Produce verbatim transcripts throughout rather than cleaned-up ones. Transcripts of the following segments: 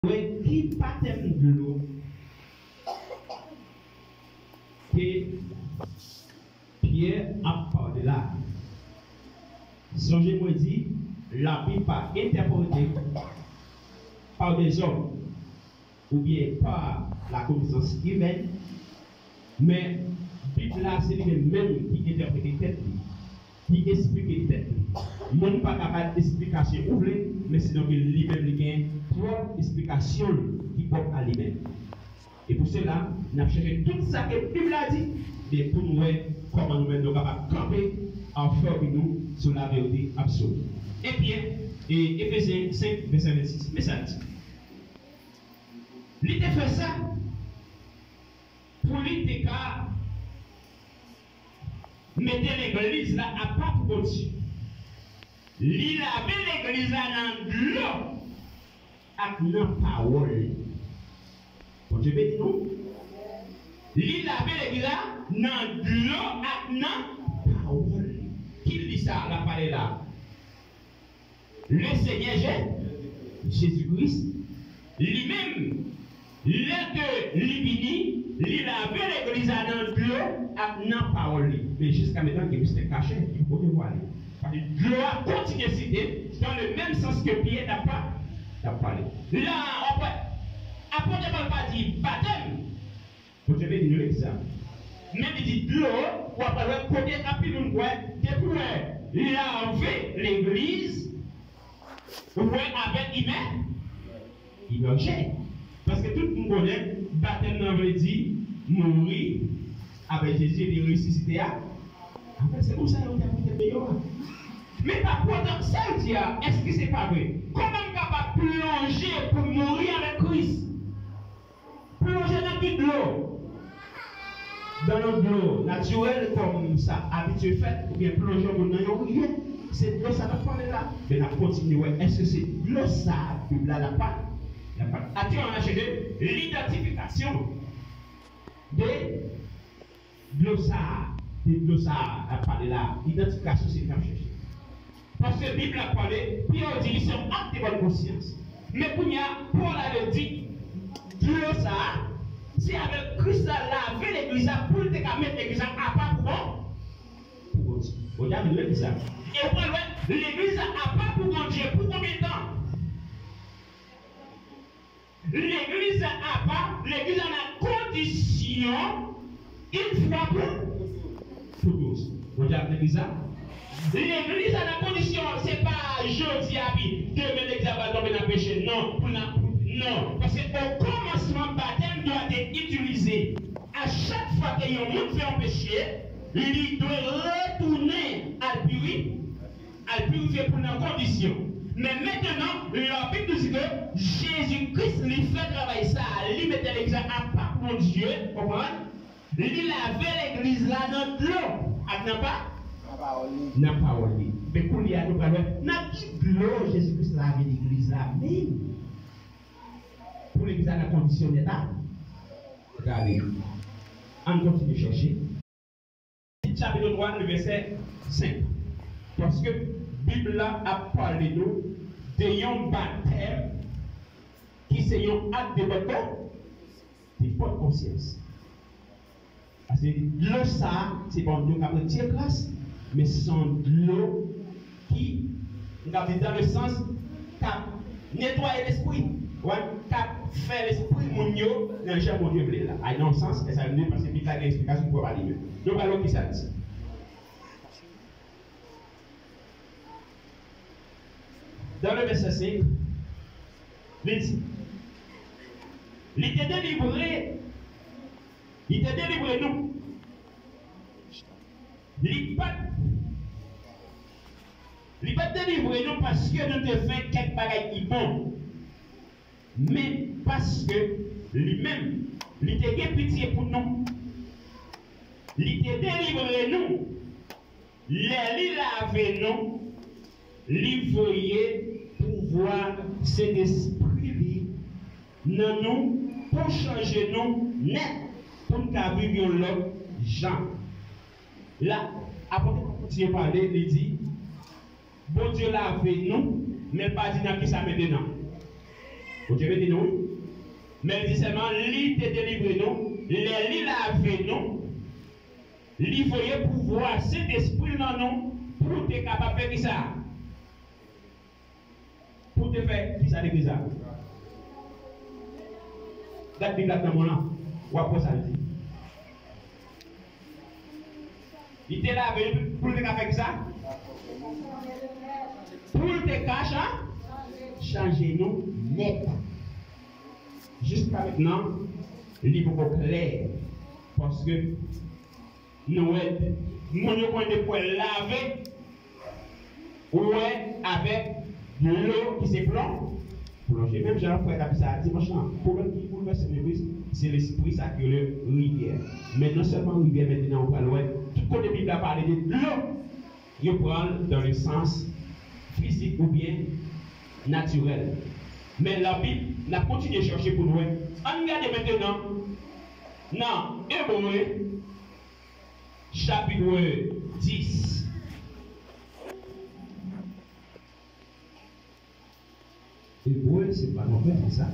Wè ki batèm dlo ke Pyè ap pale la. Sonje mwen di, Labib pa entèprete pa dèzòm oubyen pa lakonèsans imèn, men Bib la se li menm menm ki entèprete tèt li, ki esplike tèt li. Moun pa ka bay esplikasyon ou vle, men se donk li menm li gen pwòp esplikasyon l ki pwòp a li menm. E pou sela, n ap chèche tout sa ke Bib la di, men pou n wè kòman nou menm nou kapab kanpe an fèm nou sou laverite absoli. Ebyen, e Efezyen senk, vèsè vennsis, men sa l di. Li te fè sa pou li te ka mete legliz la apa pou Bondye. Li lave legliz la nan dlo ak nan pawòl li. Bondye beni nou. Li lave legliz la nan dlo ak nan pawòl li. Ki li sa l ap pale la? Le Senyè Je, Jezi Kris, li menm, lè ke li vini, li lave legliz la nan dlo ak nan pawòl li. Men jiska mentan, gen mistè kache ki poko devwale. Paske dlo a kontinye site dans le même sens que Pyè t ap pa-, t ap pale. La, apre, apot Pòl pa di batèm. Bondye beni nou, legliz la. Men li di dlo, w ap wè kote anpil moun kwè, depi w wè lave legliz, ou wè avèk imè-, imèje. Paske tout moun konnen, batèm nan vle di mouri avèk Jezi epi resisite a. Apre, se konsa yo entèprete deyò a. Men pa pwotan, sa yo di a, èske se pa vre? Kòman m kapab plonje pou m mouri avèk Kris? Plonje nan ki dlo? Nan yon dlo natirèl, kòm sa abitye fèt, oubyen plonje yon moun nan yon rivyè. Se dlo sa n ap pale la. Men n ap kontinye wè, èske se dlo sa Bib la l ap pa-, l ap pa-, Aktyèlman, n ap chèche lidantifikasyon de dlo sa a, de dlo sa a, n ap pale la, idantifikasyon se li n ap chèche. Paske Bib la pale, Pyè di li se yon ak de bòn konsyans. Men kounye a, Pòl ale di, dlo sa a, se avèk Kris la lave legliz la pou l te ka met legliz la apa pou bon, pou Bondye. Bondye ap legliz la. E ou pral wè, legliz la apa pou Bondye, pou konbyen tan? Legliz la apa, legliz la nan kondisyon yon fwa pou, pou tous. Bondye ak legliz la. Legliz la nan kondisyon, se pa jodi a pi demen legliz la pral tonbe nan peche. Non, pou nan, non. Paske o kòmansman, batèm dlo a te itilize. A chak fwa ke yon moun fè yon peche, li dwe retounen al piri-, al pirifye pou l nan kondisyon. Men mentenan, Labib nou di ke Jezi Kris, li fè travay sa a, li mete legliz la apa pou Bondye, konprann? Li lave legliz la nan dlo ak nan pa-, nan pawòl li. Nan pawòl li. Men kounye a, nou pral wè nan ki dlo Jezi Kris lave legliz la menm. Pou legliz la nan kondisyon nèt a, gade. Ann kontinye chèche. Tit chapit twa, le vèsè senk. Paske Bib la ap pale nou de yon batèm ki se yon ak de bòn, de bòn konsyans. Paske dlo sa a, se pa yon dlo k ap retire kras, men se yon dlo ki, m ka di, dans le sens, k ap netwaye lespri, wè, k ap fè lespri moun yo nan jan Bondye vle la. Ay, nan yon sans, e sa vle di, paske Bib la gen eksplikasyon pou pale menm. Nou pral wè ki sa l di. Dans le vèsè senk, li di, li te delivre, li te delivre nou. Li pa t, li pa t delivre nou paske nou te fè kèk bagay ki bon, men paske li menm, li te gen pitye pou nou. Li te delivre nou. Lè li lave nou, li voye pouvwa Sentespri li nan nou pou chanje nou nèt, pou n ka viv yon lòt jan. La, apot Pòl kontinye pale, li di, Bondye lave nou, men l pa di nan kisa mentenan. Bondye beni nou, wi. Men li di sèlman, li te delivre nou, lè li lave nou, li voye pouvwa Sentespri l nan nou, pou te kapab fè kisa? Pou te fè kisa de kisa? Gad Bib la nan men w lan, w ap wè sa l di. Li te lave nou pou l te ka fè kisa? Pou l te ka cha-, chanje nou nèt. Jiska mentnan, li poko klè. Paske nou wè, moun yo konn depi w lave, ou wè, avèk dlo ki se plon-, plonje. Menm jan frè Kabisa a dimanch lan, pwoblèm ki boulvèse legliz, se lespri sa ki rele rivyè. Men non sèlman rivyè, mentnan ou pral wè, tout kote Bib la pale de dlo, yo pran l dans le sens fizik oubyen natirèl. Men Labib, n ap kontinye chèche pou n wè. Ann gade mentnan nan Ebre, chapit dis. Ebre, se pa mwen ki sa.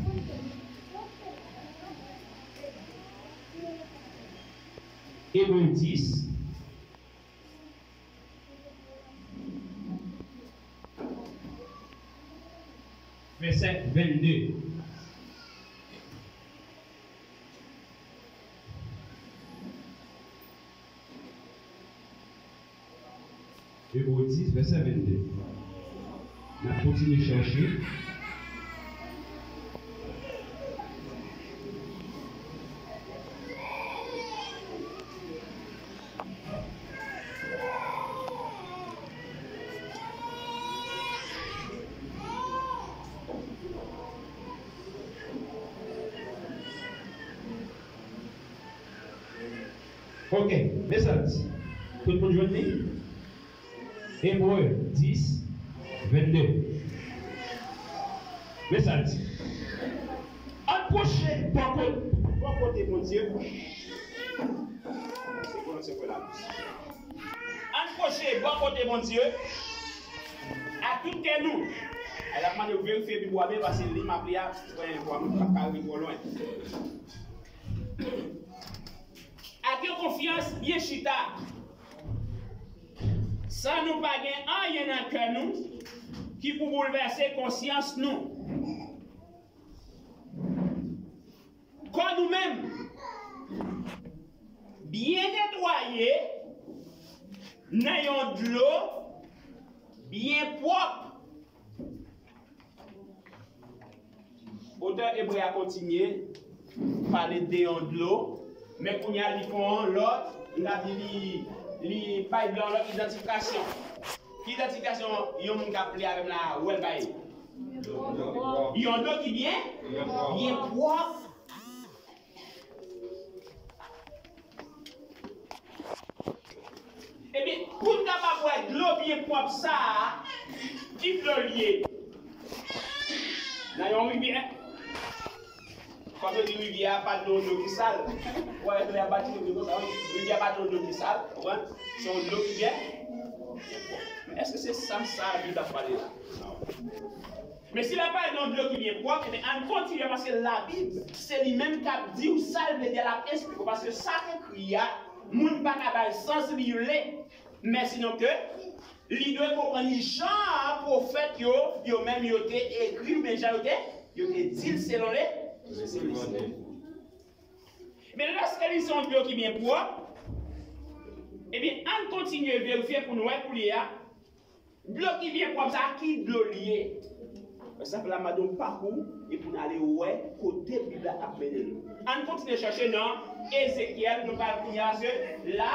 Ebre dis, vèsè vennde. Ebre dis, vèsè vennde. N ap kontinye chèche. Ok, men sa l di. Tout moun jwenn li? Ebre dis, vennde. Men sa l di. Ann pwoche bò kote, bò kote Bondye. Se pwononse fò la. Ann pwoche bò kote Bondye ak tout kè nou. L ap mande w verifye Bib ou a byen, paske li m ap li a, wè, vwa m pa ka rive twò lwen. Ak yon konfyans byen chita, san nou pa gen anyen nan kè nou ki pou boulvèse konsyans nou. Kò nou menm byen netwaye nan yon dlo byen pwòp. Otè Ebre a kontinye pale de yon dlo, men kounye a li fè yon lòt, li, li bay dlo yon lòt idantifikasyon. Ki idantifikasyon yon moun k ap li avè m la wè l bay? Yon dlo ki byen, byen pwòp. Ebyen, pou n kapab wè dlo byen pwòp sa a, ki dlo l ye? Nan yon rivyè. Kòm yo di rivyè a pa dlo, dlo ki sal. Ou wè, lè y ap batizye moun konsa, wi. Rivyè a pa dlo, dlo ki sal, ou konprann? Se yon dlo ki byen, byen pwòp. Men èske se sa, sa Bib ap pale la? Non. Men si l ap pale de yon dlo ki byen pwòp, ebyen, ann kontinye, paske Labib, se li menm k ap di w sa l vle di a, l ap esplike w, paske sa k ekri a, moun pa ka ba l sans li vle, men sinon ke li dwe konprann li jan pwofèt yo, yo menm yo te ekri, oubyen jan yo te, yo te di l selon le, selon Lespri. Men lèske li se yon dlo ki byen pwòp, ebyen, ann kontinye verifye pou n wè koulye a, dlo ki byen pwòp sa a, ki dlo l ye? Sa fè la m ap mande w pakou, epi n ale wè kote Bib la ap mennen nou. Ann kontinye chèche nan Ezekyèl, nou pral kounye a, paske la,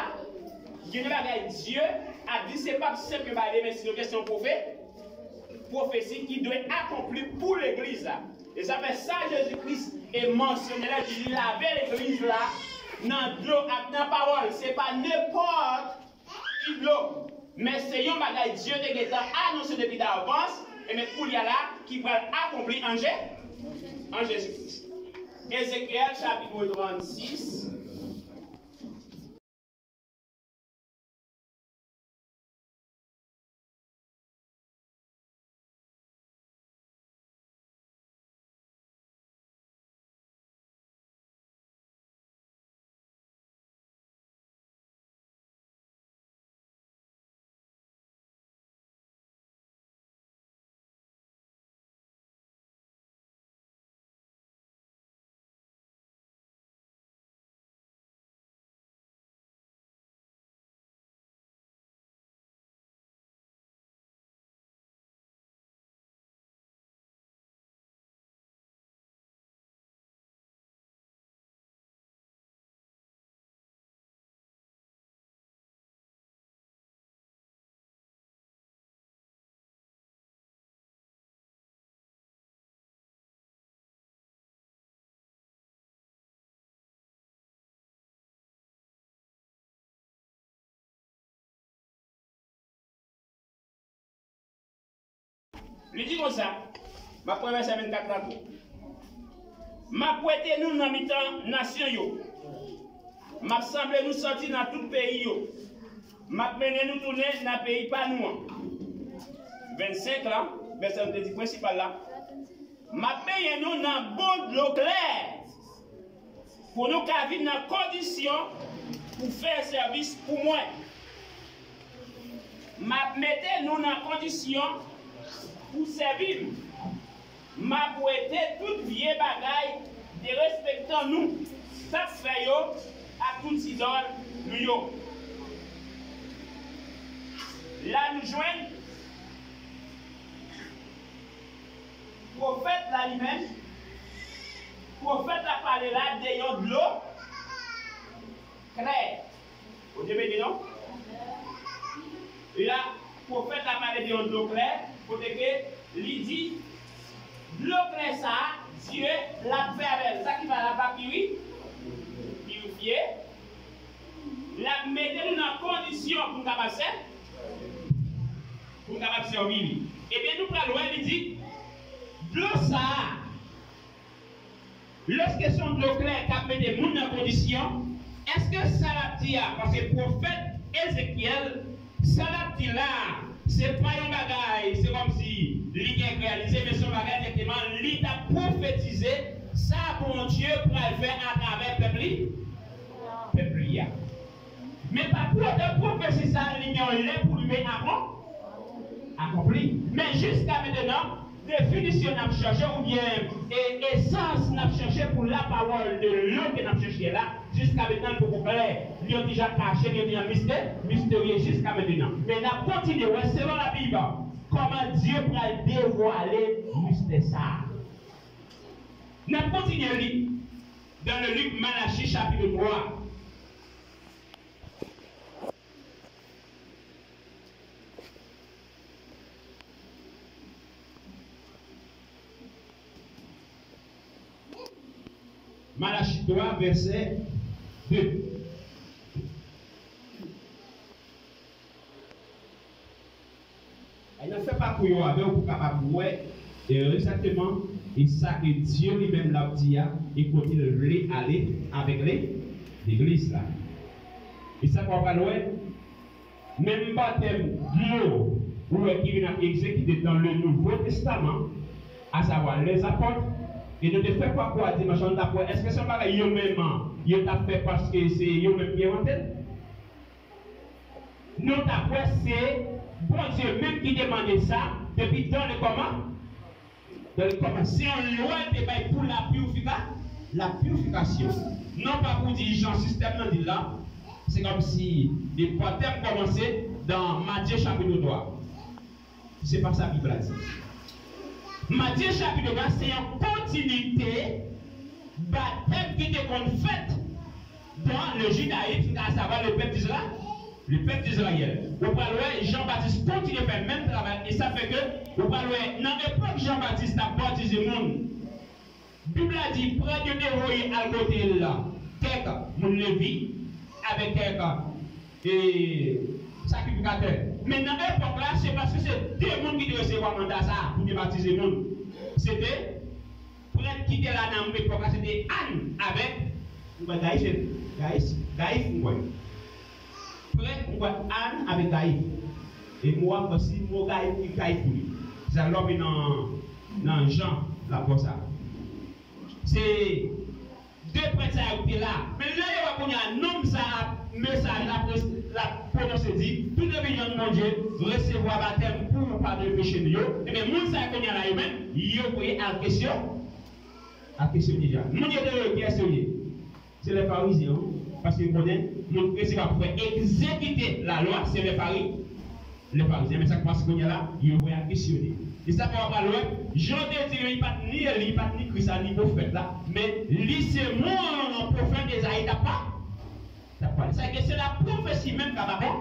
gen de bagay Dye ap di, se p ap senp yon bagay, men sinon ke se yon pwofe-, pwofesi ki dwe akonpli pou legliz la. E sa fè sa Jezi Kris e mansyone lè li di li lave legliz la nan dlo ak nan pawòl. Se pa nenpòt ki dlo. Men se yon bagay Dye te gentan anonse depi davans, e men koulye a la, ki pral akonpli an Je-, an Jezi Kris. Ezekyèl chapit trannsis. Li di konsa, m ap pran vèsè vennkat la tou. M ap wete nou nan mitan nasyon yo. M ap sanble nou sòti nan tout peyi yo. M ap mennen nou tounen nan peyi pa nou an. Vennsenk la, vèsè nou te di prensipal la. M ap benyen nou nan bon dlo klè pou nou ka vin nan kondisyon pou fè sèvis pou mwen. M ap mete nou nan kondisyon pou sèvi m. M ap wete tout vye bagay derespektan nou t ap fè yo ak tout idòl nou yo. La nou jwenn pwofèt la li menm, pwofèt la pale la de yon dlo klè. Bondye beni nou. E la, pwofèt la pale de yon dlo klè, kote ke li di, dlo klè sa a, Dye l ap fè avè l. Sa ki pa la pa piri, pirifye. L ap mete nou nan kondisyon pou n kapab sè, pou n kapab sèvi li. Ebyen, nou pral wè, li di, dlo sa a, lèske se yon dlo klè k ap mete moun nan kondisyon, èske sa l ap di a, paske pwofèt Ezekyèl, sa l ap di la a, se pa yon bagay, se kòmsi li gen realize, men se yon bagay dirèkteman, li t ap pwofetize sa Bondye pral fè atravè pèp li, pèp li a. Men pa pou otan pwofesi sa a, li gen yon lè pou li vin akon-, akonpli. Men jiska mentenan, definisyon n ap chèche, oubyen, e, esans n ap chèche pou lapawòl de lyon ke n ap chèche la, jiska mentenan, li poko klè. Li yon ti jan kache, li yon ti jan mistè-, misterye jiska mentenan. Men n ap kontinye wè, selon Labib, kòman Dye pral devwale mistè sa a. N ap kontinye li dans le livre Malachie, chapitre trois. Malachie trois, verset deux. N ap fè pakou yo avè w pou w kapab wè, e, egzakteman, e sa ke Dye li menm l ap di a, e kote l vle ale avèk le-, legliz la. E sa k w pral wè, menm batèm dlo, ou wè ki vin ap egzekite dans le Nouveau Testament, asavwa lèzapòt, e nou te fè pakou a dimanch la, nou t ap wè, èske se yon bagay yo menm, yo t ap fè paske se yo menm ki envante l? Nou t ap wè se Bondye menm ki te mande sa depi dans le kòman-, dans le kòman-, se yon lwa l te bay pou la pirifika-, la purification. Non pa pou di jan sistèm nan di l la, se kòmsi batèm kòmanse dans Matthieu chapitre trois. Se pa sa Bib la di. Matye chapit twa se yon kontinite batèm ki te konn fèt dans le judaïsme, asavwa le pèp d'Izra-, le pèp d'Izrayèl. Ou pral wè Jan Batis kontinye fè menm travay, e sa fè ke ou pral wè nan epòk Jan Batis t ap batize moun, Bib la di, prèt yo te voye al kote l kèk moun Levi avèk kèk, e, sakrifikatè. Men nan epòk la, se paske se de moun ki te resevwa manda sa a pou te batize moun. Se te prèt ki te la nan epòk la, se te Ann avèk, mwen kwè Gayif, se Gayif, Gayif, mwen kwè. Prèt, mwen kwè Ann avèk Gayif. E mo a, mwen si mo Gayif, li Gayif pou li. Sa lòm nan, nan Jan, la konsa. Se de prèt sa yo ki te la. Men lè yo wè kounye a nonm sa a, mesaj la, pres-, la pwononse di, tout depi jwenn Bondye, resevwa batèm pou padone peche nou yo. Ebyen, moun sa yo kounye a la, yo menm, yo voye al kesyon-, al kesyone Jan. Moun yo te voye, kiyès yo ye? Se lè Farizyen yo, paske yo konnen moun ki resevwa pou fè egzekite lalwa, se lè Fari-, lè Farizyen. Men sa k pase kounye a la, yo voye al kesyone. E sa fè w pral wè, Jan te di li pa t ni Eli, li pa t ni Kris la, ni pwofèt la, men li se moun pwofèt Ezayi t ap pa-, t ap pale. Sa vle di se lapwofesi menm k ap akon-,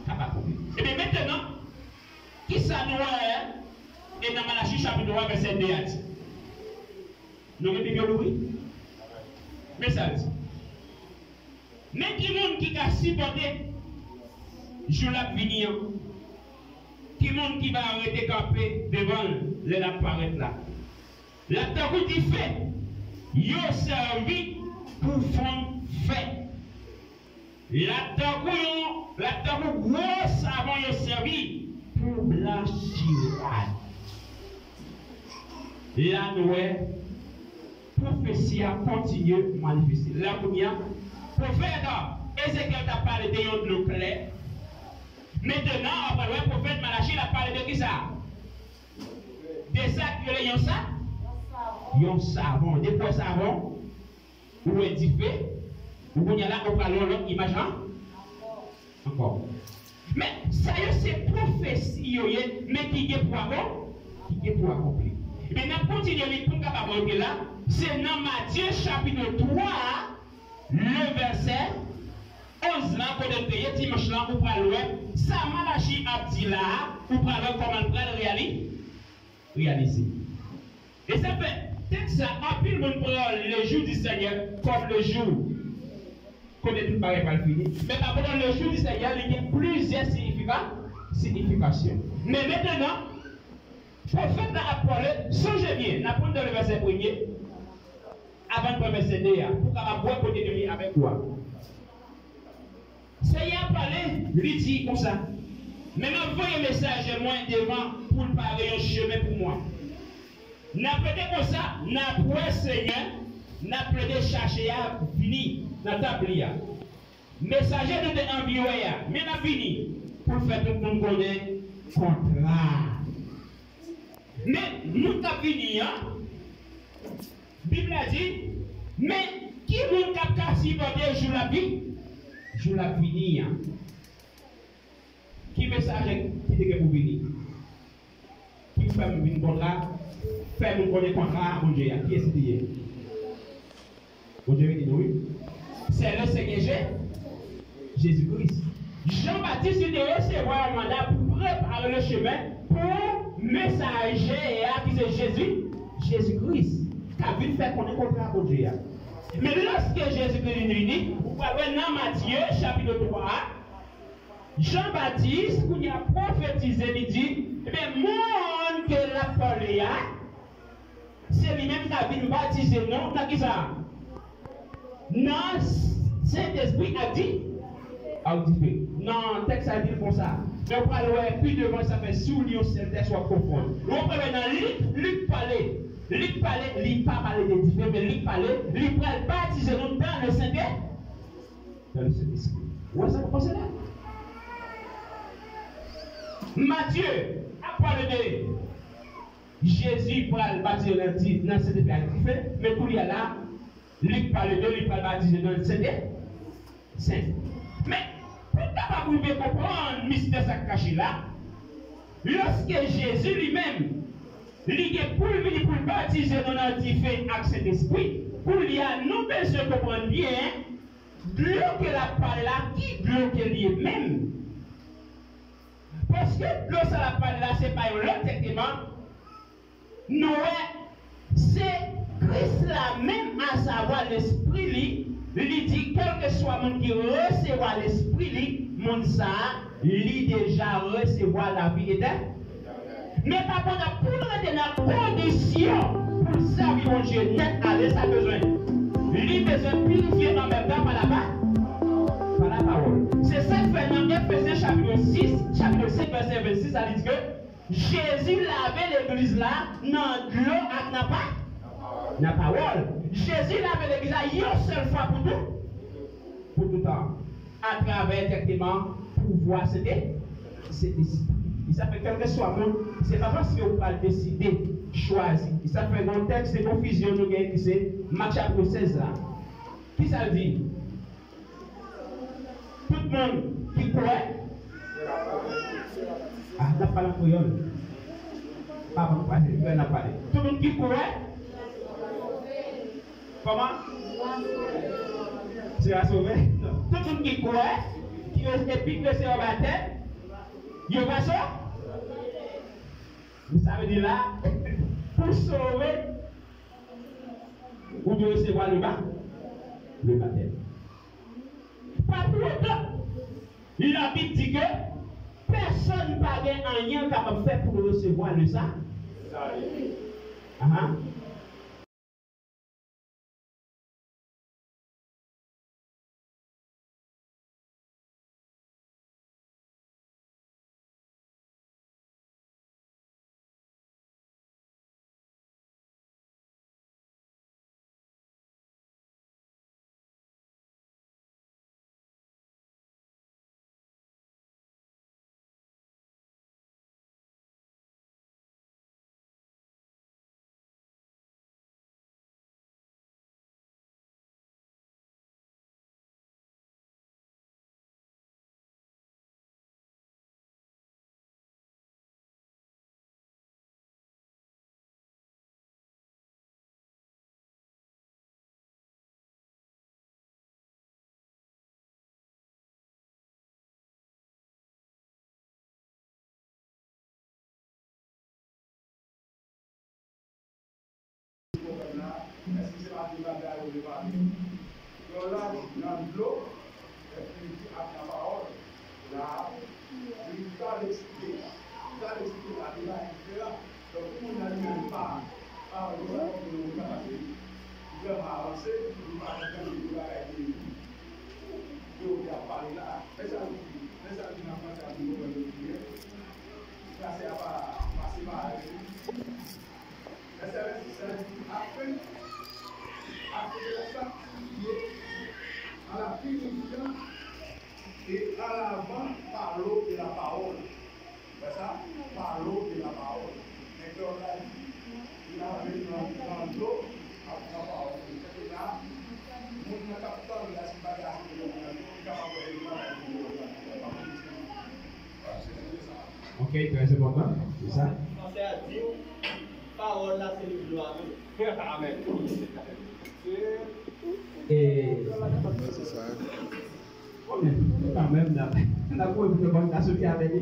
k ap akonpli. Ebyen, mentenan, kisa nou wè, e nan Malachi chapit twa, vèsè de a di? Nou gen Bib yo louvri? Men sa l di. Men ki moun ki ka sipòte jou l ap vini an? Ki moun ki va rete kanpe devan l lè l ap parèt la. L ap tankou dife yo sèvi pou fonn fè. L ap tankou yon, l ap tankou gwo savon yo sèvi pou blanchi rad. La nou wè pwofesi a kontinye manifeste. La kounye a, pwofèt Ezekyèl t ap pale de yon dlo klè. Mentenan, w ap wè pwofèt Malachi l ap pale de kisa? De sa k rele yon sa? Yon savon. Depi w wè savon, ou wè dife, ou kounye a la, ou pral wè yon lòt imaj an? Ankò. Men, sa yo se pwofesi yo ye, men ki gen pou akon-, ki gen pou akonpli. Men n ap kontinye li pou n kapab wè la, se nan Matye chapit twa, le vèsè onz la, kote n te ye dimanch lan, ou pral wè sa Malachi ap di la a, ou pral wè kòman l pral reyali-, reyalize. E sa fè, tèks sa, anpil moun pran le jour du Seigneur kòm le jour kote tout bagay pral fini. Men pa kontan, le jour du Seigneur, li gen plizyè siyifika-, siyifikasyon. Men mentenan, pwofèt la ap pale, sonje byen, n ap pran nan le vèsè premye, avan n pran vèsè de a, pou w kapab wè kote nou ye avèk ou a. Seyè a pale, li di konsa, men m ap voye mesajè mwen devan pou l pare yon chemen pou mwen. N ap rete konsa, n ap wè Senyè, n ap plede chache a vini nan tanp li a. Mesajè nou te anvi wè a, men l ap vini pou l fè tout moun konnen kontra a. Men, moun k ap vini an, Bib la di, men, ki moun k ap ka sipòte jou l ap vi-, jou l ap vini an? Ki mesajè ki te gen pou vini? Ki pou fè moun vin kontra, fè moun konnen kontra a Bondye a? Kiyès li te ye? Bondye beni nou, wi. Se le Senyè Je-, Jezi Kris. Jan Batis, li te resevwa yon manda pou prepare le chemen pou mesajè a, ki se Jezi, Jezi Kris, k ap vin fè konnen kontra Bondye a. Men lòske Jezi Kris vin vini, ou pral wè nan Matye, chapit twa a, Jan Batis, kounye a, pwofetize, li di, ebyen, moun ke l ap pale a, se li menm k ap vin batize nou nan kisa? Nan Sentespri ak di-, ak dife. Nan tèks la di l konsa. Men w pral wè pi devan, sa fè si w li yon sèl tèks, w ap konprann. Lè w prale nan Lik, Lik pale. Lik pale, li pa pale de dife, men Lik pale, li pral batize nou dan le Sentespri. Dan le Sentespri. Ou wè sa k ap pase la? Matye ap pale de Jezi pral batize nan di-, nan Sentespri ak dife, men kounye a la, Lik pale de li pral batize nan Sentespri. Sen. Men, pou n kapab rive konprann mistè sa k kache la, lòske Jezi li menm, li gen pou l vini pou l batize nou nan dife ak Sentespri, kounye a nou bezwen konprann byen, dlo ke l ap pale la, ki dlo ke l ye menm? Paske dlo sa l ap pale la, se pa yon lòt egzakteman. Nou wè, se Kris la menm, asavwa Lespri li, li di, kèlkeswa moun ki resevwa Lespri li, moun sa a, li deja resevwa lavi etè-, Men pa pandan pou l rete nan kondisyon pou l sèvi Bondye nèt ale, sa bezwen. Li bezwen pirifye an menm tan pa la pa-, pa lapawòl. Se sa k fè nan Efezyen chapit sis, chapit senk, vèsè vennsis, sa li di ke Jezi lave legliz la nan dlo ak nan pa-, nan pawòl. Jezi lave legliz la yon sèl fwa pou tou, pou toutan, atravè egzakteman pouvwa Sentespri. E sa fè kèlkeswa moun, se pa paske ou pral deside, chwazi. E sa fè gon tèks de konfizyon nou gen ki se Mak chapit sèz la. Kisa l di? Tout moun ki kwè. Ah, n ap pale an kreyòl. Pa ban m pale, kreyòl n ap pale. Tout moun ki kwè. Kòman? Sera sove. Tout moun ki kwè, ki re-, epi ki resevwa batèm, yo va so-, sa vle di la, pou sove, ou dwe resevwa le ba-, le batèm. Pa pou otan, Labib di ke Pèsonn pa gen anyen l kapab fè pou l resevwa le sa. Ahan. Èske se pa de bagay ou de bagay? Yon laj nan dlo, èske li di ak nan pawòl? La, li pral eksplike. Li pral eksplike la, li va diferan. Donk, pou moun nan li menm pa, pa wè sa kòm yon moun ka pase. Li vrèman avanse, li pa konprann yon bagay ki, ki yo te ap pale la. Men sa l di, men sa l di nan franse, ap di konprann yo byen. Franse a pa, pa separe. Vèsè vennsis la di, afin, afin de la sanctifier en la purifiant et en lavant par l'eau de la parole. Wè sa? Par l'eau de la parole. Men kè w la di, lave nan, nan dlo ak nan pawòl. Sèke la, moun nan k ap tande a, si bagay a se te yon moun nan, li kapab wè li pa nan yon moun nan. Ok, trè enpòtan. Se sa. Fransè a di w, pawòl la se liv dlo a menm. Amèn. E, se sa. Bon, men, kanmenm, n ap, n ap goumen pou nou konn ka soti avè li.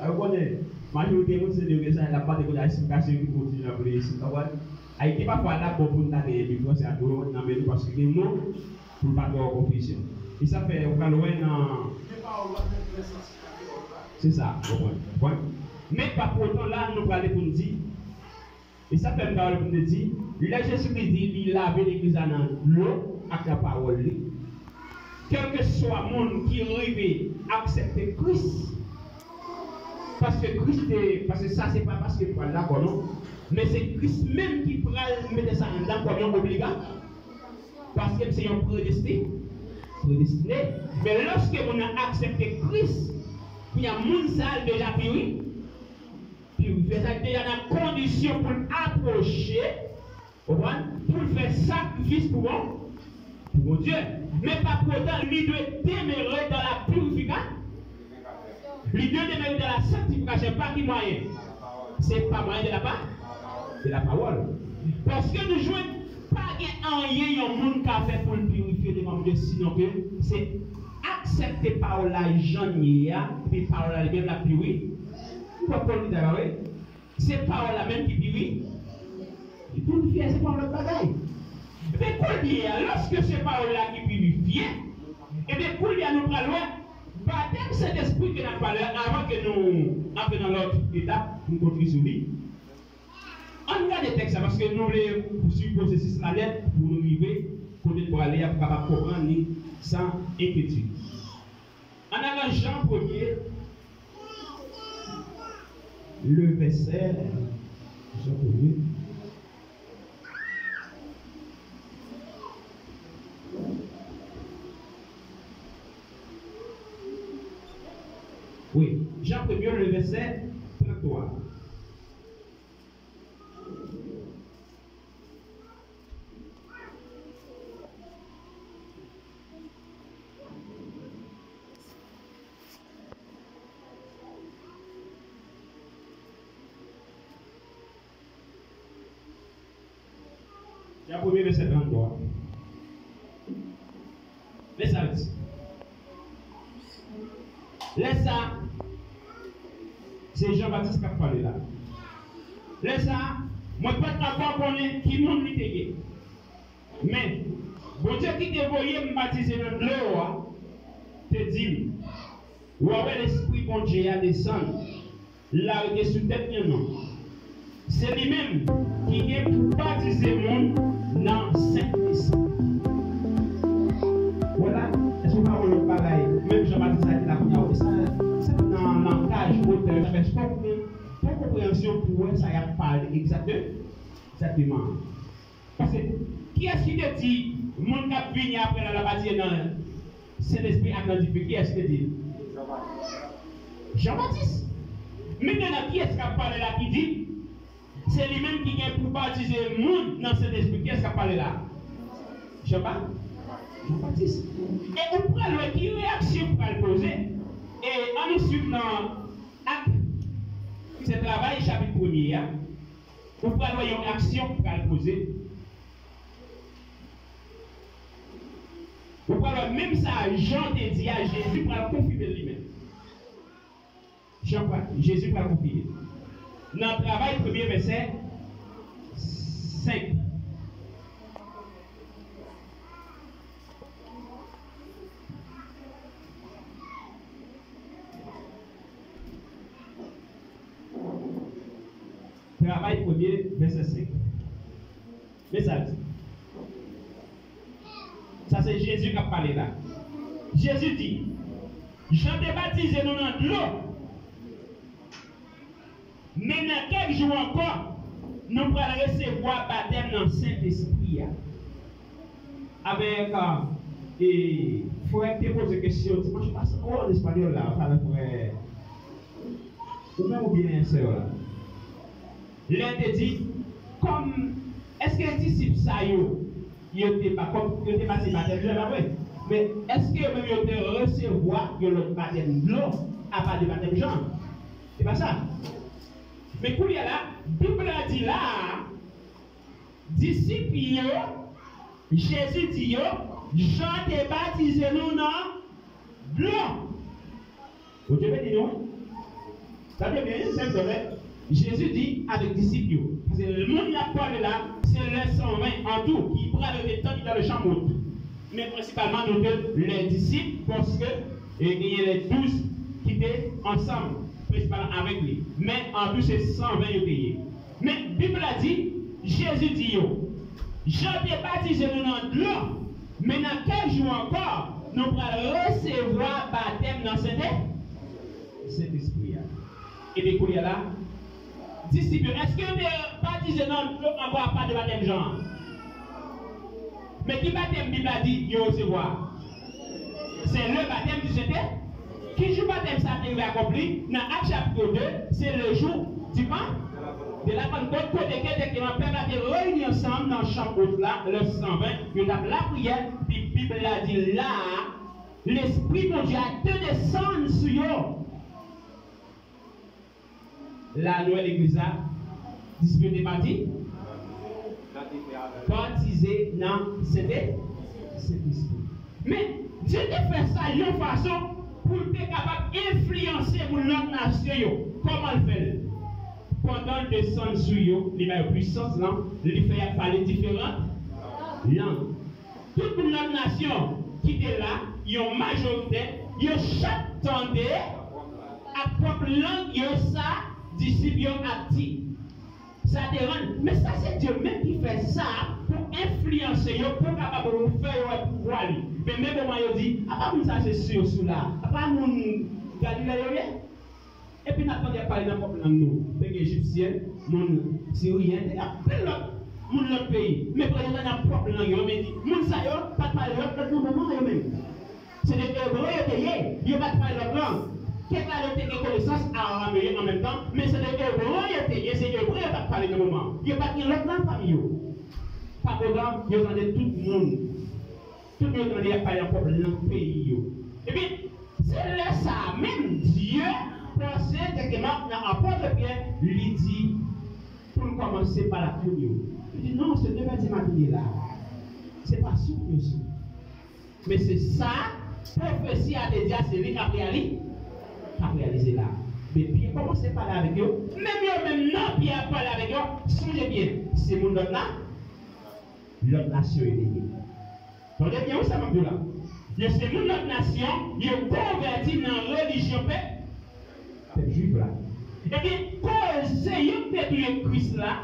Ou konnen, majorite moun se de rezon, n ap mande kounye a esplikasyon ki pou di jan pou li isi, w konprann? Ayiti, pafwa, l ap bon pou n ta genyen Bib franse a tou nan men nou, paske gen mo pou l pa twò konfizyon. E sa fè, ou pral wè nan. Se sa, w konprann? Konprann? Men pa pou otan, la, nou prale pou n di, E sa fè m ta wè pou m te di, lè Jezikri di li lave legliz la nan dlo ak nan pawòl li, kèlkeswa moun ki rive aksepte Kris, paske Kris te, paske sa se pa paske m pral dakò non, men se Kris menm ki pral mete sa anndan kòm yon obliga, paske m se yon predesti-, predestine. Men lòske moun nan aksepte Kris, kounye a moun sa a l deja piri. Pirifye, sa deja nan kondisyon pou l apwoche, konprann? Pou l fè sakrifis pou bon, pou Bondye. Men pa pou otan, li dwe demere dans la purification. Li dwe demere dans la sanctification. Pa ki mwayen? Se pa mwayen de la pa-, de la pawòl. Paske nou jwenn pa gen anyen yon moun ka fè pou l pirifye devan Bondye, sinon ke se aksepte pawòl la jan l ye a, epi pawòl la li menm l ap piri-, Ou konprann li ta wi? Se pawòl la menm ki piri-, ki pirifye, se pa yon lòt bagay. Ebyen, kounye a, lòske se pawòl la ki pirifye, ebyen, kounye a, nou pral wè batèm Sentespri ke n ap pale a, avan ke nou antre nan lòt etap pou n kontinye sou li. Ann gade tèks la, paske nou vle swiv pwosesis la nèt pou nou rive kote n prale a, pou kapab konprann li san enkyetid. Ann al nan Jan premye, le vèsè, Jan premye. Wi, Jan premye, le vèsè tranntwa. Jan premye, vèsè tranntwa. Men sa l di. Lè sa a, se Jan Batis k ap pale la. Lè sa a, mwen pa t ankò konnen ki moun li te ye. Men, Bondye ki te voye m batize nan dlo a, te di m, W a wè Lespri Bondye a desann, l arete sou tèt li an. Se li menm ki gen pou batize moun nan Sentespri. Vwala, èske w pa wè lòt bagay? Menm Jan Batis la ki la kounye a, sa, sa nan langaj otè yo, sa fè fòk gen bon konpreyansyon pou wè sa y ap pale egzakte-, egzakteman. Paske, kiyès ki te di moun k ap vini apre la, l ap batize nan Sentespri ak nan dife? Kiyès ki te di l? Jan Batis. Mentenan, kiyès k ap pale la ki di se li menm ki gen pou batize moun nan Sentespri? Kiyès k ap pale la? Jan Ba-, Jan Batis. E ou pral wè ki reyaksyon k pral poze. E ann nou swiv nan Ak, se Travay chapit premye a, ou pral wè yon aksyon k pral poze. Ou pral wè menm sa Jan te di a, Jezi pral konfime l li menm. Jan pral, Jezi pral konfime. Nan Travay premye vèsè senk. Travay premye, vèsè senk. Men sa l di. Sa se Jezi k ap pale la. Jezi di, Jan te batize nou nan dlo, men nan kèk jou ankò, nou pral resevwa batèm nan Sentespri a. Avèk, e, frè k te poze kesyon dimanch pase, o, an espanyòl la, avèk frè Ou menm oubyen sè w la? Lè l te di, kòm, èske disip sa yo, yo te ba-, kòm, yo te batize batèm Jan, pa vre? Men, èske yo menm yo te resevwa yon lòt batèm dlo apa de batèm Jan? Se pa sa. Men kounye a la, Bib la di la a, disip yo, Jezi di yo, Jan te batize nou nan dlo. Bondye beni nou, wi. Tande byen, wi, sè m, sè m. Jezi di avèk disip yo. Paske moun y ap pale la, se lè san ven an tou ki pral rete tann ki nan le chanm wot. Men prensipalman, nou te lè disip, paske, e, genyen lè douz ki te ansanm, prensipalman avèk li. Men an tou, se san ven yo te ye. Men Bib la di, Jezi di yo, Jan te batize nou nan dlo, men nan kèk jou ankò, nou pral resevwa batèm nan Sentè-, Sentespri a. Epi kounye a la, disip yo, èske yo te batize nan dlo ankò apa de batèm Jan an? Men ki batèm Bib la di yo resevwa? Se le batèm di Sentè. Ki jou batèm sa te rive akonpli? Nan Ak chapit de, se le jou di Pan, de la Pannkòt, kote ke egzakteman pèp la te reyini ansanm nan chanm wot la, lè san ven, yo t ap lapriyè, pi Bib la di la a, Lespri Bondye a te desann sou yo. La nou wè legliz la, disip yo te bati-, batize nan Sentè-, Sentespri. Men, Dye te fè sa yon fason pou l te kapab enfliyanse moun lòt nasyon yo. Kòman l fè l? Pandan l desann sou yo, li ba yo pwisans lan, li fè y ap pale diferan lang. Tout moun nan nasyon ki te la, yon majorite, yo chak tande ak pwòp lang yo sa disip yo ap di. Sa te rann, men sa se Dye menm ki fè sa pou enfliyanse yo, pou kapab fè yo wè pouvwa li. Men, men moman yo di, apa moun sa se sou yo sou la, apa moun Galile yo ye? Epi n ap tande y ap pale nan pwòp lang nou. Te gen Ejipsyen, moun Siryen, te gen anpil lòt moun lòt peyi. Men pou yo tande nan pwòp lang yo, men di, moun sa yo pa t pale lòt lang nan moman yo menm. Se de Ebre yo te ye, yo pa t pale lòt lang. Kèk la yo te gen konesans arameyen an menm tan, men se de Ebre yo te ye, se Ebre yo pa t pale nan moman. Yo pa t gen lòt lang pami yo. Pa pwogram, yo tande tout moun. Tout moun yo tande y ap pale nan pwòp lang peyi yo. Ebyen, se lè sa a menm, Dye pase dirèkteman nan apot Pyè, li di, pou l kòmanse pale ak moun yo. Li di, non, se nev è di maten ye la. Se pa sou pou yo sou. Men se sa, pwofesi a te di a, se li k ap reyali-, k ap reyalize la. Men Pyè kòmanse pale avèk yo. Menm yo menm nan, Pyè ap pale avèk yo. Sonje byen, se moun lòt la, lòt nasyon yo te ye. Tande byen wi sa m ap di w la. Yo se moun lòt nasyon, yo konvèti nan relijyon pèp, pèp jwif la. Ebyen, koze yo k te touye Kris la,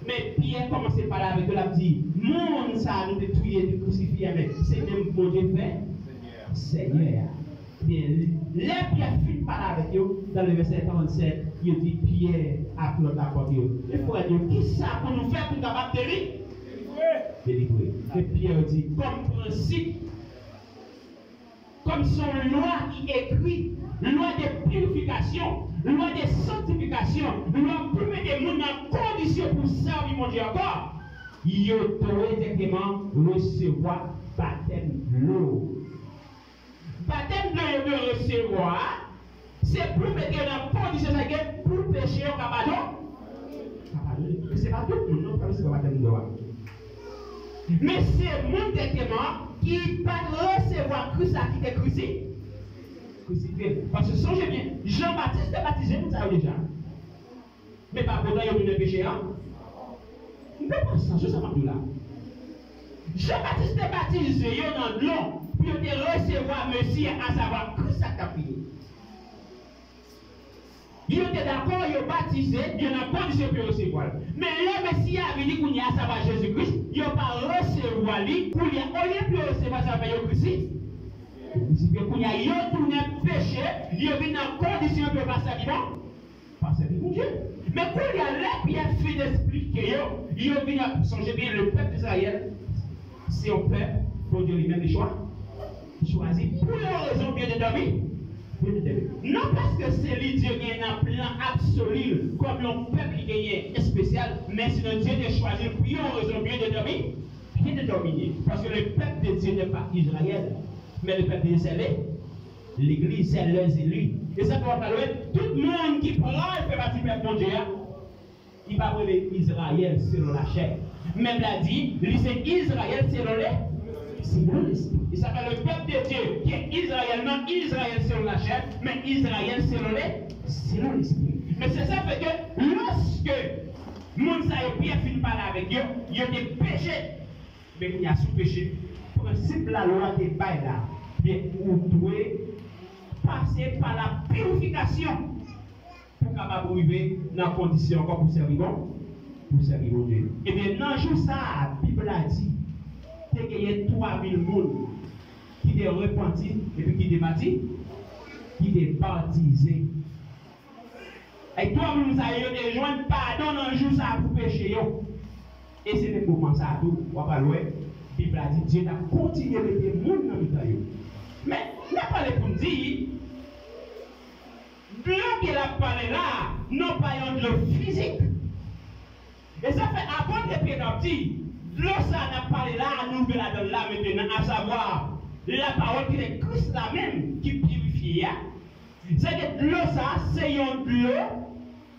men Pyè kòmanse pale avèk yo, l ap di, moun sa a nou te touye, te krisifye a, men se menm Bondye fè Senyè a. Byen, lè Pyè fin pale avèk yo, nan le vèsè trannsèt, yo di Pyè ak lòt apòt yo, men frè yo, kisa pou nou fè pou n kapab deli-, delivre? Men Pyè di, kòm prensip, kòm se yon lwa ki ekri, lwa de pirifikasyon, lwa de sanktifikasyon, lwa pou mete moun nan kondisyon pou sèvi Bondye ankò, yo dwe dirèkteman resevwa batèm dlo. Batèm dlo yo dwe resevwa a, se pou mete yo nan kondisyon sa ke pou peche yo ka padon-, ka padone. Men se pa tout moun non ki ka resevwa batèm dlo a. Men se moun dirèkteman ki pa t resevwa Kris la ki te krisi-, krisifye l. Paske sonje byen, Jan Batis te batize moun sa yo deja. Men pa poutan yo tounen peche a. M pran sans sou sa m ap di w la. Jan Batis te batize yo nan dlo pou yo te resevwa Mesi a, asavwa Kris la k t ap vini. Yo te dakò, yo batize, yo nan kondisyon pou yo resevwa l. Men lè Mesi a vini kounye a, asavwa Jezi Kris, yo pa resevwa li. Kounye a, olye pou yo resevwa sa, fè yo krisi-, yo krisifye. Kounye a, yo tounen peche, yo vin nan kondisyon pou yo pa sèvi bon, pa sèvi Bondye. Men kounye a, lè Pyè fin esplike yo, yo vin ap sonje byen, le pèp Izrayèl, se yon pèp Bondye li menm li chwa-, chwazi pou yon rezon byen detèmi-, byen detèmine. Non paske se li Dye genyen nan plan absoli l kòm yon pèp li genyen espesyal, men se nan Dye te chwazi l pou yon rezon byen detèmi-, byen detèmine. Paske le pèp de Dye n'est pas Israël, men le pèp de Dye se le-, legliz, se les élus. E sa k fè w ap gade, tout moun ki pral fè pati pèp Bondye a, li pa rele Izrayèl selon lachè. Men l a di, li se Izrayèl selon le, selon lespri. E sa fè le pèp de Dye, ki Izrayèl, non Izrayèl selon lachè, men Izrayèl selon le, selon lespri. Men se sa fè ke lòske moun sa yo Pyè fin pale avèk yo, yo te peche. Men kounye a sou peche, prensip lalwa te bay la, byen ou dwe pase pa la pirifikasyon pou kapab rive nan kondisyon ankò pou sèvi Bon-, pou sèvi Bondye. Ebyen, nan jou sa a, Bib la di, te genyen twa mil moun ki te repanti epi ki te bati-, ki te batize. Ay, twa moun sa yo, yo te jwenn padon nan jou sa a pou peche yo. E se menm moman sa a tou, w ap al wè, Bib la di, Dye t ap kontinye mete moun nan mitan yo. Men, n ap pale pou n di, dlo ke l ap pale la a, non pa yon dlo fizik. E sa fè apot Pyè t ap di, dlo sa a n ap pale la a, nou rive ladan l la mentenan, asavwa lapawòl ki se Kris la menm ki pirifye a. Sa vle di dlo sa a, se yon dlo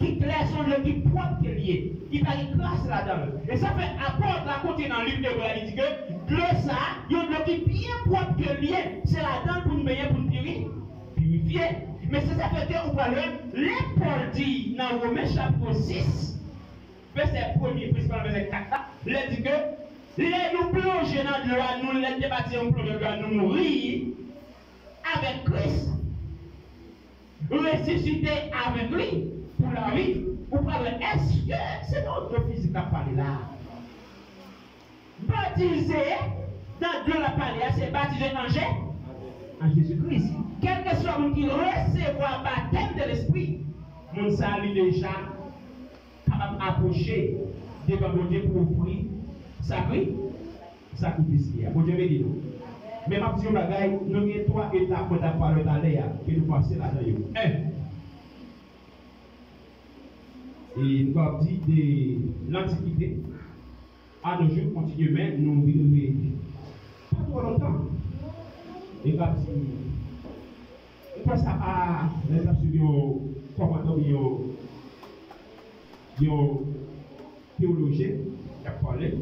ki klè, se yon dlo ki pwòp ke l ye, ki pa gen kras ladan l. E sa fè apot la kontinye nan liv Ebre a, li di ke dlo sa a, yon dlo ki byen pwòp ke l ye, se ladan l pou n benyen, pou n piri-, pirifye. Men se sa fè ke ou pral wè, lè Pòl di nan Women chapit sis, vèsè premye, prensipalman vèsè kat la, lè l di ke lè nou plonje nan dlo a, nou, lè n te batize, nou plonje nan dlo a, nou mouri avèk Kris, resisite avèk li pou lavi. Ou pral wè, èske se nan dlo fizik l ap pale la a? Batize nan dlo l ap pale a, se batize an Je-, an Jezi Kris. Kèlkeswa moun ki resevwa batèm de Lespri, moun sa a, li deja kapab apwoche devan Bondye pou ofri sakri-, sakrifis li a. Bondye beni nou. Men m ap di yon bagay, nou gen twa etap mwen t ap pale talè a, ke nou pase ladan yo. En, e nou kapab di de lantikite, a nos jours, kontinye, men nou rive pa twò lontan. E m ap di, m kwè sa pa, lè n ap swiv yon kòmantè oubyen yon, yon teyolojyen k ap pale,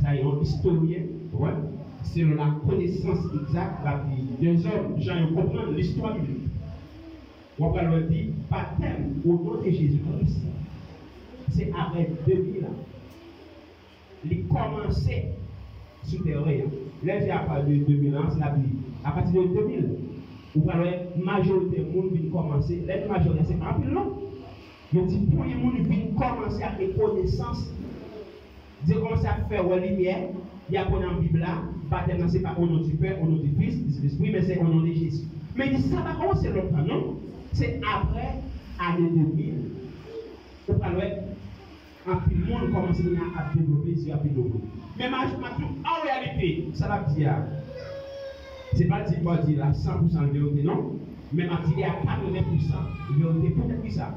sa yon istoryen, wè, selon la konesans egzak, l ap di, dèzòm, jan yo konprann listwa biblik. W ap pral wè di, batèm o non de Jezi Kris, se apre de mil an. Li kòmanse sou tèren an. Lè di apa de de mil an, se la di apati de de mil, ou pral wè majorite moun vin kòmanse, lè di majorite, se pa anpil non. Yo di premye moun vin kòmanse ak konesans, Dye kòmanse ap fè wè limyè, y ap wè nan Bib la, batèm nan se pa o non di Pè, o non di Fis, di Sentespri, men se o non de Jezi. Men di sa pa kòmanse lontan non, se aprè ane de mil. Ou pral wè, anpil moun kòmanse kounye a ap devlope, zye ap vin louvri. Men m a, m a di w, an reyalite, sa l ap di a, se pa di m pa di l a san pousan verite non, men m ap di li a katreven pousan verite. Poutèt ki sa?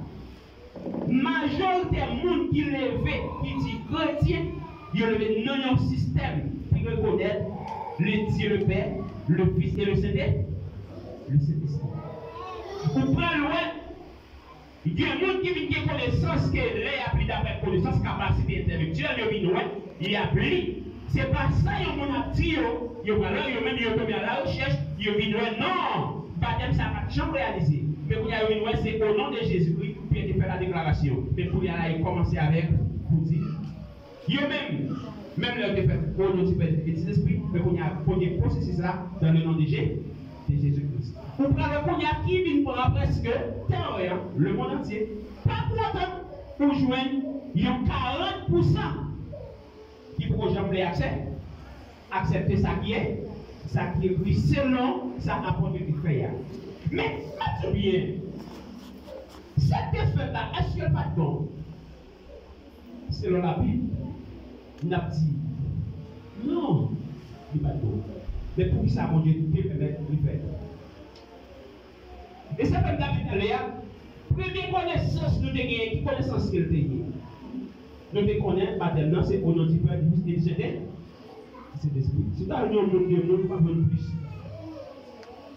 Majorite moun ki leve, ki di kretyen, yo leve nan yon sistèm ki rekonèt le Dieu le Père, le Fils et le Saint, le Saint-Esprit. Ou pral wè, gen moun ki vin gen konesans ke lè y ap li daprè konesans, kapasite entèlektyèl, yo vin wè, y ap li. Se pa sa yon moun ap di yo, yo pral wè, yo menm yo tonbe a la rechèch, yo vin wè, non, batèm sa pa t janm reyalize. Men kounye a yo vin wè, se o non de Jezikri, Pyè te fè la deklarasyon. Men kounye a la, yo kòmanse avèk, pou di, yo menm, menm lè yo te fè, o non di Pè, di Fis, di Sentespri, men kounye a, premye pwosesis la, dans le nom de Jé-, de Jezikri. Ou pral wè kounye a ki vin pran prèske tèren an, le mond antye. Pa pou otan, ou jwenn yon karant pousan ki poko janm vle aksè, aksepte sa ki ye, sa ki ekri selon sa apot yo te fè a. Men, m ap di w byen, sa k te fèt la, èske l pa t bon? Selon Labib, n ap di, non, li pa t bon. Men poukisa Bondye te pèmèt li fèt? E sa fè m t ap di talè a, premye konesans nou te genyen, ki konesans ke l te ye? Nou te konnen batèm nan se o non di Pè, di Fis e di Sentespri. Sentespri. Si w ta jwenn yon moun de moun, ou p ap jwenn plis.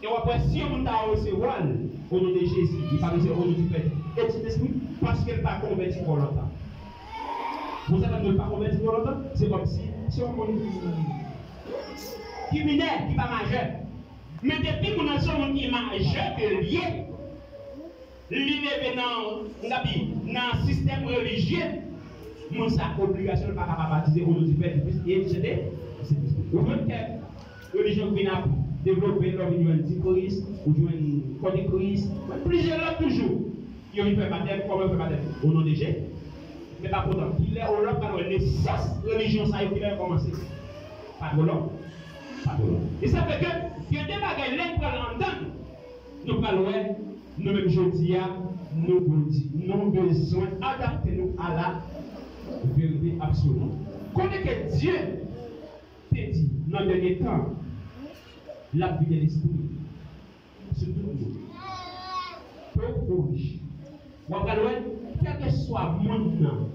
E w ap wè, si yon moun ta resevwa l o non de Jezi, li pa resevwa o non di Pè e di Sentespri, paske l pa konvèti twò lontan. Bon, sa fè nou pa konvèti twò lontan, se kòmsi se yon moun ki, ki minè, ki pa majè. Men depi moun nan se yon moun ki majè ke l ye, li leve nan, m ka di, nan sistèm relijye, moun sa obligasyonèl pa kapab batize o non di Pè, di Fis e di Sentespri. Ou jwenn kèk relijyon ki vin ap devlope, lè w vin jwenn Di Kris, ou jwenn Kò de Kris, plizyè lòt toujou. Yo vin fè batèm, kòman yo fè batèm? O non de Je. Men pa pou otan, kilè ou lòt pral wè nesans relijyon sa yo, kilè yo kòmanse? Pa twò lòn. Pa twò lòn. E sa fè ke gen de bagay lè n pral anndan, nou pral wè, nou menm jodi a, nou grandi. Nou bezwen adapte nou a la verite absoli. Kote ke Dye te di nan dènye tan, l ap vide lespri sou tout moun. Pòv ou rich. W ap pral wè, kèlkeswa moun nan,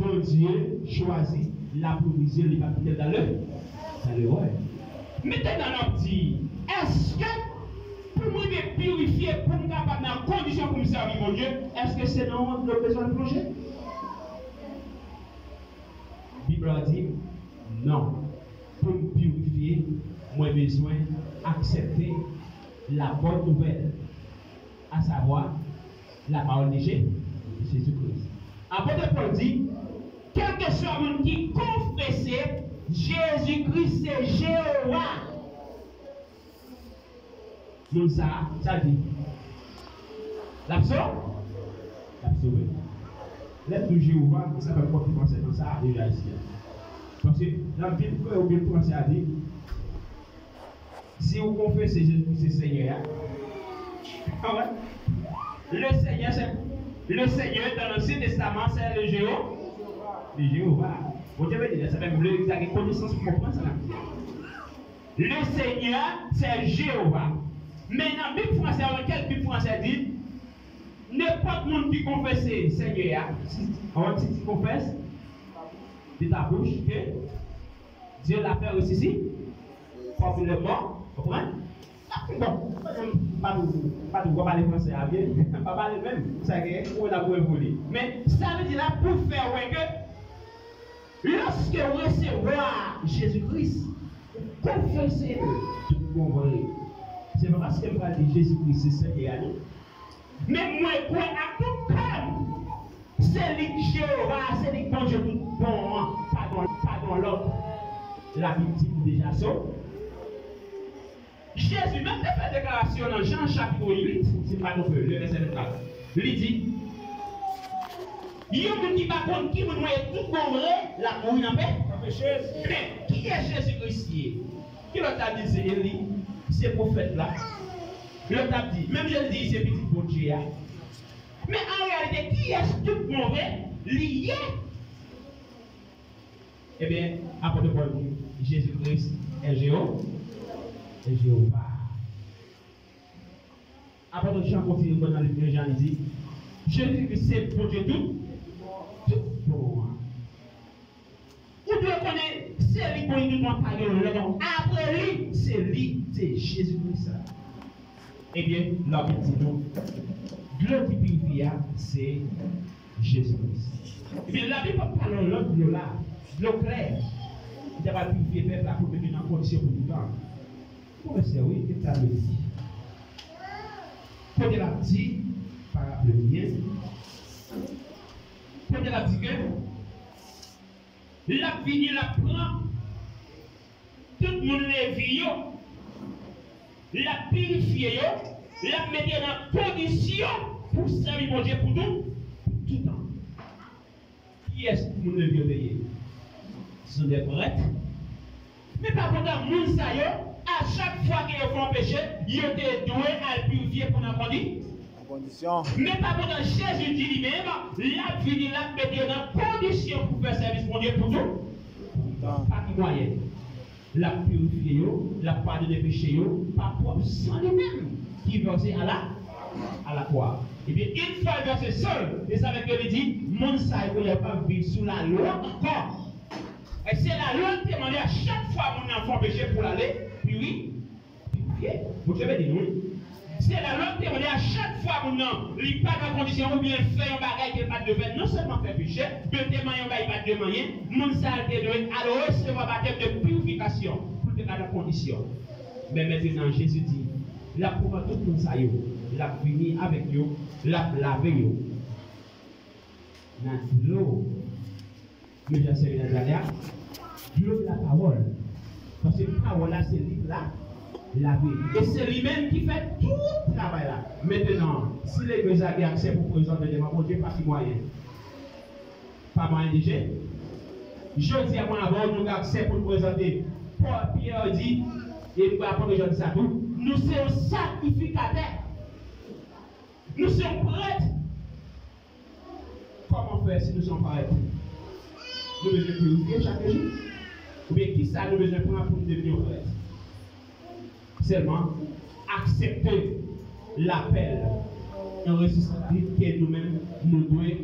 Bondye chwazi, l ap privileje, li p ap kite l dan lè, dan lè wè. Mentnan n ap di, èske pou m rive pirifye, pou m kapab nan kondisyon pou m sèvi Bondye, èske se nan wont nou bezwen plonje? Bib la di, non. Pou m pirifye, mwen bezwen aksepte la bonne nouvelle, à savoir la parole de Jé-, de Jésus-Christ. Apot Pòl di, kèlkeswa moun ki konfese Jezi Kris se Jewova, moun sa a, sa l di, l ap so-, l ap sove. Lè m di w Jewova, sa fè m konfime ansanm sa a deja isi a. Paske nan Bib kreyòl oubyen fransè a di, si w konfese Jezi Kris se Senyè a, ah ouais, le Seigneur, c'est, le Seigneur dans l'Ancien Testament, c'est le Jého-, le Jéhovah. Bondye beni, sa fè m vle egzakte konesans pou konprann sa n ap di a. Le Seigneur, c'est Jéhovah. Men nan Bib fransè, nan kèk Bib fransè di, nenpòt moun ki konfese Senyè a, si, si tu confesses de ta bouche que Dieu l'a fait ressusciter parmi les morts, konprann? Bon, pa di, pa di w pale fransè a byen, pa pale menm, sa gen, ou la pou evoli. Men, sa vle di la, pou fè wè ke Lòske w resevwa Jezi Kris, ou konfese l tout bon vre. Se pa paske m pral di Jezi Kris se Senyè a, non. Men mwen kwè ak tout kè m, se li k Jewova, se li k Bondye tout bon an, pa gen, pa gen lòt. Labib di nou deja so. Jezi menm te fè deklarasyon nan Jan chapit uit, si m pa twonpe, le vèsè vennkat. Li di, yon moun ki pa konn ki moun mwen ye tout bon vre, l ap mouri nan pe. Men, kiyès Jezi Kris ye? Gen lòt la di se Eli, se pwofèt la. Lòt la di, menm jan l di se pitit Bondye a. Men an reyalite, kiyès tout bon vre li ye? Ebyen, apot Pòl di, Jezi Kris è Jewo-, è Jewova. Apot Jan kontinye pran nan liv Jan, li di, Jezi Kris se Bondye tout, tout bon an. Ou dwe konnen se li Bondye tout bon, pa gen lòt. Apre li, se li, se Jezi Kris la. Ebyen, Labib di nou, dlo ki pirifye a, se Jezi Kris. Ebyen, Labib p ap pale yon lòt dlo la, dlo klè, ki ta pral pirifye pèp la pou l mete nan kondisyon pou toutan. Yon vèsè, wi, ki ta vle di. Kote l ap di, pa raple byen, kote l ap di ke l ap vini, l ap pran tout moun Levi yo, l ap pirifye yo, l ap mete yo nan kondisyon pou sèvi Bondye pou tou, pou toutan. Kiyès moun Levi yo te ye? Se de prèt. Men pa kontan moun sa yo, a chak fwa ke yo fè yon peche, yo te dwe al pirifye pou nan kondi-, kondisyon. Men pa kontan Jezi di li menm, l ap vini, l ap mete yo nan kondisyon pou fè sèvis Bondye pou tou. Pa ki mwayen? L ap pirifye yo, l ap padone peche yo pa pwòp san li menm ki vèse a la, a la kwa. Ebyen, yon fwa l vèse san l, e sa vle di ke li di, moun sa yo kounye a p ap viv sou lalwa ankò. E se lalwa l te mande a chak fwa moun nan fè yon peche pou l ale piri-, pirifye. Bondye beni nou, wi. Se lalwa l te mande a chak fwa moun nan, li pa nan kondisyon oubyen l fè yon bagay ke l pa t dwe fè, non sèlman fè peche, men l te manyen yon bagay li pa t dwe manyen, moun sa a te dwe al resevwa batèm de pirifikasyon pou l te ka nan kondisyon. Men mentnan, Jezi di, l ap pran tout moun sa yo, l ap vini avèk yo, l ap lave yo nan dlo. Men jan Senyè a di a, dlo de lapawòl. Paske pawòl la se li k la, lavi. E se li menm ki fè tout travay la. Mentnan, si legliz la gen aksè pou prezante devan Bondye, pa ki mwayen? Pa mwayen de Je-, jodi a, mwen avè w, nou gen aksè pou n prezante. Pòl, Pyè di, e nou apot Jan di sa tou, nou se yon sakrifikatè. Nou se yon prèt. Kòman fè si nou se yon prèt? Nou bezwen pirifye chak jou? Oubyen kisa nou bezwen pran pou n devni yon prèt? Sèlman aksepte lapèl, yon resisite ke nou menm nou dwe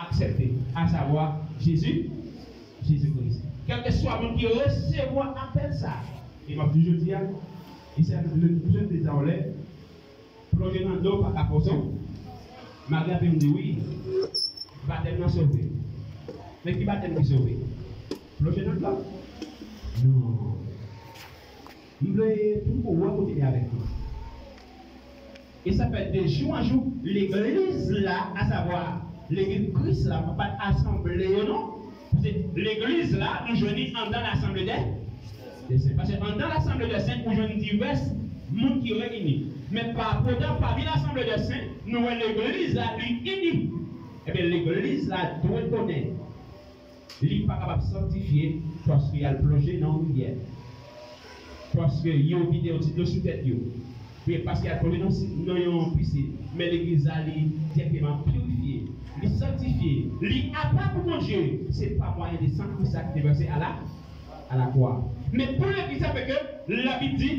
aksepte, asavwa Jezi, Jezi Kris. Kèlkeswa moun ki resevwa apèl sa, e m ap di jodi a, e sa nou bezwen, bezwen di sa yon lè, Plonje nan dlo pa ka fòse w. Malgre anpil moun di wi, batèm nan sove. Men ki batèm ki sove? Plonje nan dlo? Non. M vle pou nou wè kote li avèk mwen. E sa fè de jou an jou, legliz la, asavwa legliz Kris la, pa t asanble yo non. Paske legliz la, nou jwenn li anndan lasanble dè, dè sen. Paske anndan lasanble dè sen, ou jwenn divès moun ki reyini. Men pa potan, pami lasanble dè sen, nou wè legliz la, li ini. Ebyen, legliz la dwe konnen li pa kapab sanktifye paske y al plonje nan yon rivyè. Paske yo vide yon ti dlo sou tèt yo. Men paske y al plonje nan si-, nan yon pisin. Men legliz la, li dirèkteman pirifye, li sanktifye, li apa pou Bondye. Se pa mwayen de san Kris la ki te vèse a la, a la kwa. Men pou legliz la, fè ke Labib di,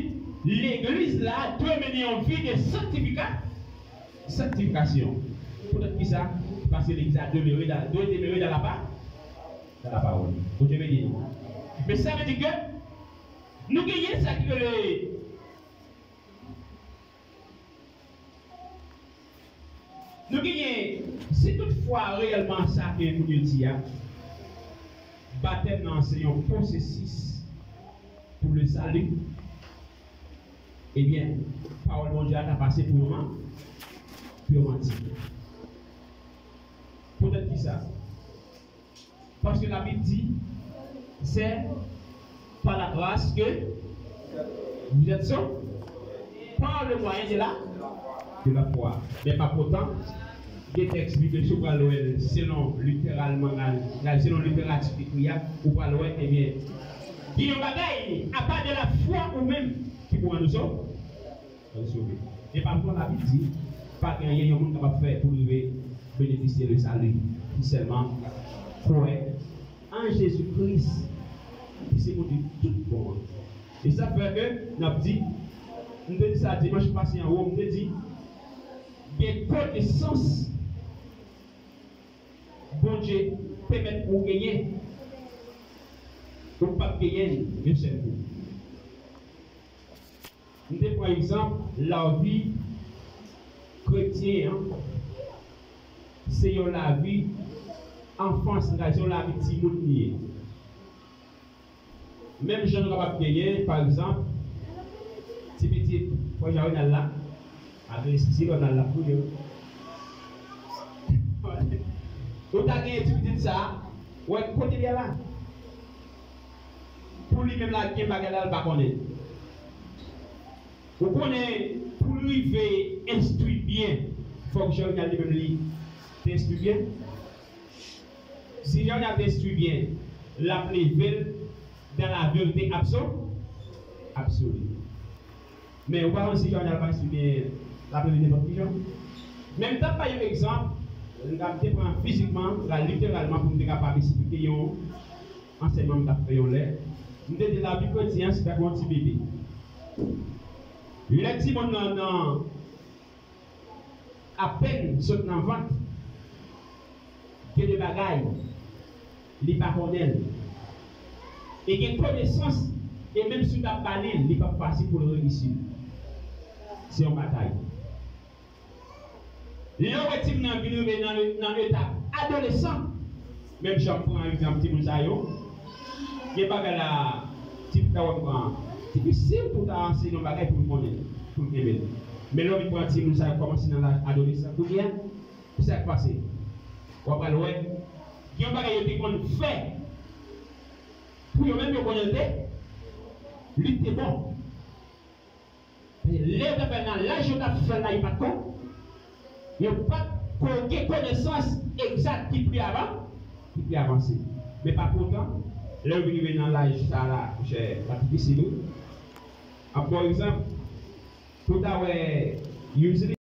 legliz la dwe mennen yon vi de sanktifika-, sanktifikasyon. Poutèt kisa? Paske legliz la demere dan, dwe demere dan la pa-, dan la pawòl. Bondye beni nou. Men sa vle di ke nou genyen sa ki rele, nou genyen, si toutfwa reyèlman sa ke moun yo di a, batèm nan se yon pwosesis pou le sali, ebyen, pawòl Bondye a ta pase pou yon man-, pou yon manti. Poutèt kisa? Paske Labib di, c'est Par la grâce que vous êtes sauvés, par le moyen de la, de la foi. Men pa poutan, gen tèks biblik, si w pral wè l selon literalman, la, la, selon literati ki ekri a, ou pral wè, ebyen, gen yon bagay, apa de la foi ou menm, ki pou rann ou sove. Rann ou sove. E pa poutan Labib di, pa gen anyen yon moun kapab fè pou l rive benefisye le salut, si sèlman kwè an Jezi Kris, ki se Bondye tout bon an. E sa fè ke n ap di, m te di sa dimanch pase anwo, m te di, gen konesans Bondye pèmèt ou genyen, ou p ap genyen l yon sèl kou. M te pran egzanp lavi kretyen an, se yon lavi anfans, se yon lavi timoun li ye. Menm jan nou kapab genyen, pa egzanp, ti pitit, frè Jawenal la, adolesans, si Ronald la pou yo. Ou ta genyen ti pitit sa, wè kote li ye la. Pou li menm la, gen bagay la, l pa konnen. Ou konnen, pou l rive enstwi byen, fòk Jawenal li menm li te enstwi byen. Si Jawenal te enstwi byen, l ap leve l dans la vérité abso-, absolue. Men ou pa konn si Jawenal pa enstwi byen, l ap leve nenpòt ki jan. Men m t ap bay yon egzanp, m te pran fizikman, la literalman, pou m te kapab esplike yon ansèyman m t ap fè yon lè. M te di lavi kretyen an se tankou yon ti bebe. Lè timoun nan, nan apèn sot nan vant, gen de bagay li pa konnen l. E gen konesans, e menm si w t ap ba li l, li p ap fasil pou l reyisi l. Se yon batay. Lè w wè timoun nan vin rive nan, nan etap adolesan, menm jan m pran egzanp timoun sa yo, gen bagay la, ti frè w pran, difisil pou ta anseye yon bagay pou l konnen, pou l kenbe l. Men lè w vin pran timoun sa yo kòmanse nan laj adolesan, kounye a, ki sa k pase? W ap al wè, gen yon bagay yo te konn fè, pou yo menm yo konnen l te, li te bon. Lè yo t ap fè l nan laj yo t ap fè l la, yo pa t kon, yo pa t ko-, gen konesans egzak ki pi avan, ki pi avanse. Men pa poutan, lè yo vin rive nan laj sa la, monchè, l ap difisil, wi. Ap ba w egzanp, pou w ta wè, usually,